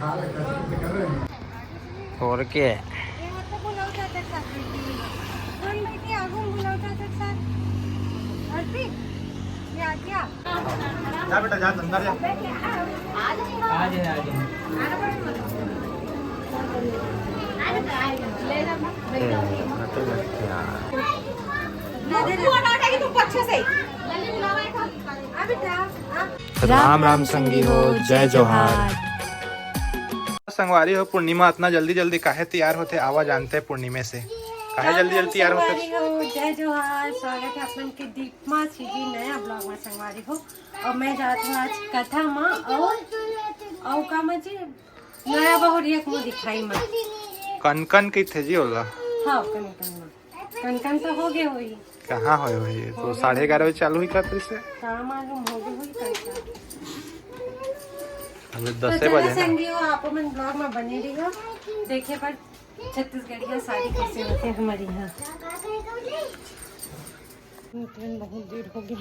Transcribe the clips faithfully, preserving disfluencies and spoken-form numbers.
और के? ये मतलब बुलाओ चाचा के साथ बैठी है। कौन बैठी है? आगू में बुलाओ चाचा के साथ। अर्पित, ये आ गया। जा बेटा, जा, अंदर जा। आज है, आज है। राम राम संगी हो, जय जोहार। संगवारी हो, पूर्णिमा इतना जल्दी जल्दी काहे तैयार होथे? आवा जानते हैं पूर्णिमा से काहे राम जल्दी राम जल्दी तैयार होथे। संगवारी हो, जय जोहार। स्वागत है आप मन के दीपमा सीजी नया ब्लॉग में संगवारी हो। और मैं जात हूँ आज कथा मा और, और का मा जी, नया बहुरिया के मुँह दिखाई मा। कनकन कहिथे जी ओला। हाँ, कनकन मा। कनकन तो हो गए होही। कहाँ होए होही? तो साढ़े ग्यारह बजे चालू ही करते से। का मालूम हो गए होही कनकन। अभी तो दसे चलो बजे ना। संगी हो, आप मन ब्लॉग में बने रहियो। देखे पर छत्तीसगढ़िया शादी कैसे होते हमारे यहाँ। निकलन बहुत देर हो गई।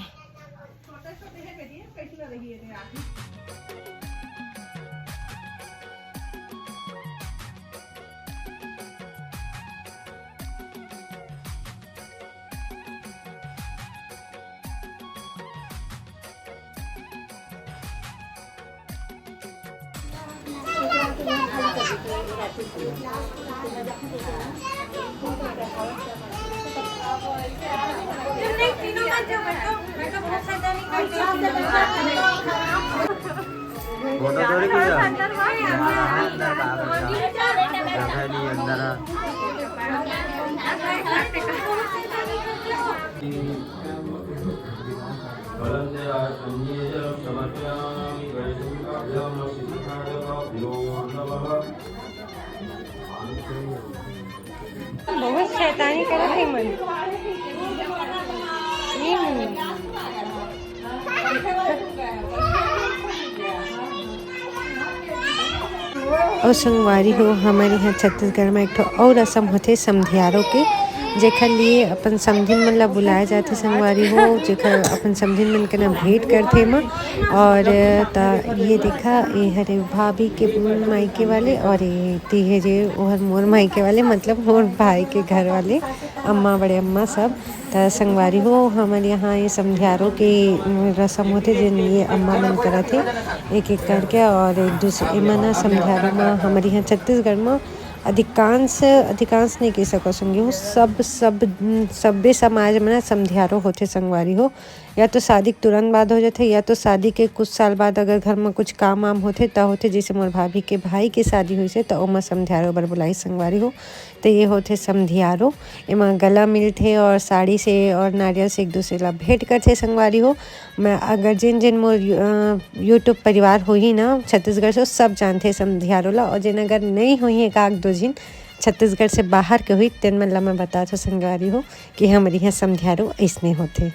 फोटो थोड़ी खींचा। अंदर आ। जगह नहीं, अंदर आ। बहुत शैतानी करत हे मन। ये मन। अउ संगवारी हो, हमर इहाँ छत्तीसगढ़ में एक ठो अउ रसम होथे समधियारो के, जेखर लिए अपन समधिन मन ला बुलाए जाथे संगवारी हो, जेखर अपन समधिन मन के ना भेंट करथे एमा। और त ये देखा, ये हरे भाभी के मायके वाले, और ये ती हे जे ओहर मोर मायके वाले, मतलब मोर भाई के घर वाले अम्मा, बड़े अम्मा सब। त संगवारी हो, हमर यहाँ ये समधियारो के, उम, रसम होथे, जेन ये अम्मा मन करत हे एक एक करके। और एक दूसरे एमन ह समधियारो म, हमर यहाँ छत्तीसगढ़ म अधिकांश, अधिकांश नहीं कह सको संगी हो, सब, सब, उम, सब्बे समाज में ना समधियारो होथे संगवारी हो। या तो शादी के तुरंत बाद हो जाथे, या तो शादी के कुछ साल बाद अगर घर में कुछ काम वाम होथे, त होथे। जैसे मोर भाभी के भाई के शादी होइसे, त ओमा समधियारो बर बुलाई संगवारी हो। त ये होथे समधियारो। एमा गला मिलथे और साड़ी से और नारियल से एक दूसरे ला भेंट करथे संगवारी हो। मैं अगर जिन जिन मोर यू-, अ, YouTube परिवार होही ना छत्तीसगढ़ से, सब जानथे समधियारो ला। और जिन अगर नहीं होही एक आध दो झिन छत्तीसगढ़ से बाहर के होही, तेन मन ला मैं बतात हो संगवारी हो कि हमर इहाँ समधियारो अइसने होथे।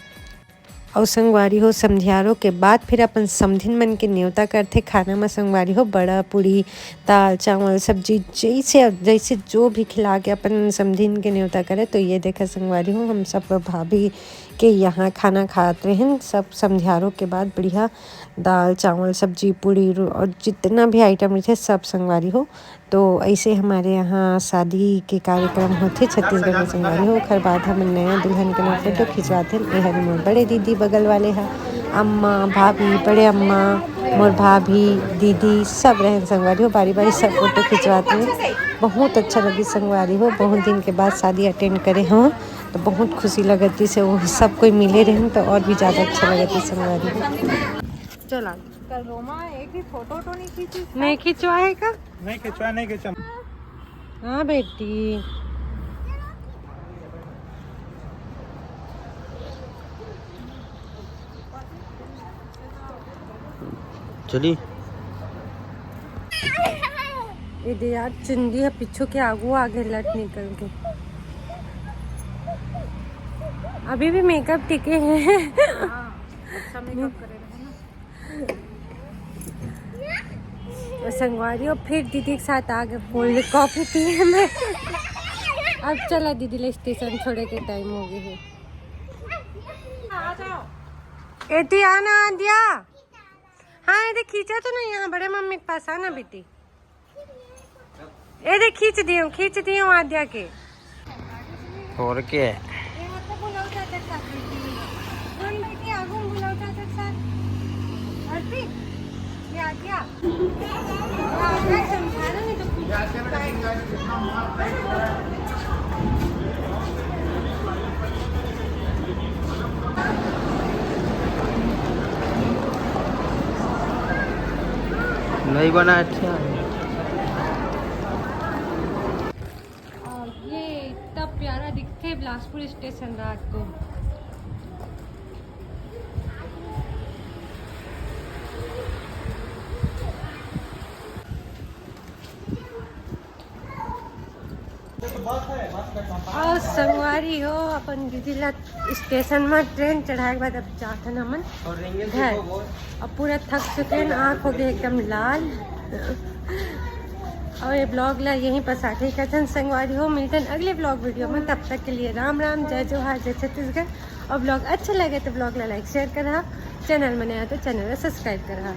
अउ संगवारी हो, समधियारो के बाद फिर अपन समधिन मन के नेवता करथे खाना म संगवारी हो, बड़ा, पूड़ी, दाल, चावल, सब्जी, जैसे, जैसे जो भी खिला के अपन समधिन के नेवता करे। तो ये देखा संगवारी हो, हम सब भाभी के यहाँ खाना खात रहेन, सब समधियारो के बाद बढ़िया दाल, चावल, सब्जी, पूड़ी रो-, और जितना भी आइटम रहिथे सब संगवारी हो। तो ऐसे हमारे यहाँ शादी के कार्यक्रम होथे छत्तीसगढ़ में संगवारी हो। ओखर बाद हमन नया दुल्हन के ना फोटो खिंचवाथन। ए हरे मोर बड़े दीदी बगल वाले ह, अम्मा, भाभी, बड़े अम्मा, मोर भाभी, दीदी सब रहन संगवारी हो। बारी बारी सब फोटो खिंचवाथन। बहुत अच्छा लगी संगवारी हो, बहुत दिन के बाद शादी अटेंड करे हो तो बहुत खुशी लगत से वो सब कोई मिले रहन तो और भी ज़्यादा अच्छा लगत संगवारी हो। चला। कल रोमा एक भी फोटो तो नहीं खींची। नहीं खिंचवाए का? नहीं खिंचवा, नहीं खिंचवा। हाँ बेटी। चली। ये दे यार, चुंदी ह पीछू के आगू आगे लट निकल के। अभी भी मेकअप टिके हे। हाँ, अच्छा मेकअप करे रहे ना। और संगवारी, और फिर दीदी के साथ आ गए कोल्ड कॉफी पिए में। अब चला दीदी ले, स्टेशन छोड़े के टाइम हो गए है। एती आना आद्या। हाँ, एती खींचा तो नहीं, यहाँ बड़े मम्मी के पास आना बेटी। ए दे, खींच दियो, खींच दियो आद्या के। और के? ए, मतलब बुलाओ चाचा के साथ बैठी है। कौन बैठी है? आगू में बुलाओ चाचा के साथ। अर्पित, ये आद्या। ये आद्या समझा रहे नहीं तो कुछ। नहीं बना अच्छा। और ये इतना प्यारा दिखते बिलासपुर स्टेशन रात को। और संगवारी हो, अपन दीदी ला स्टेशन में ट्रेन चढ़ाए के बाद अब जात हन हमन घर। अब पूरा थक चुके हैं, आँख हो गए एकदम लाल। और ये ब्लॉग ला यहीं पर साथे ही करथन संगवारी हो। मिलतन अगले ब्लॉग वीडियो में, तब तक के लिए राम राम, जय जोहार, जय छत्तीसगढ़। और ब्लॉग अच्छा लगे तो ब्लॉग ला लाइक शेयर करा, चैनल में नया तो चैनल ला सब्सक्राइब करा।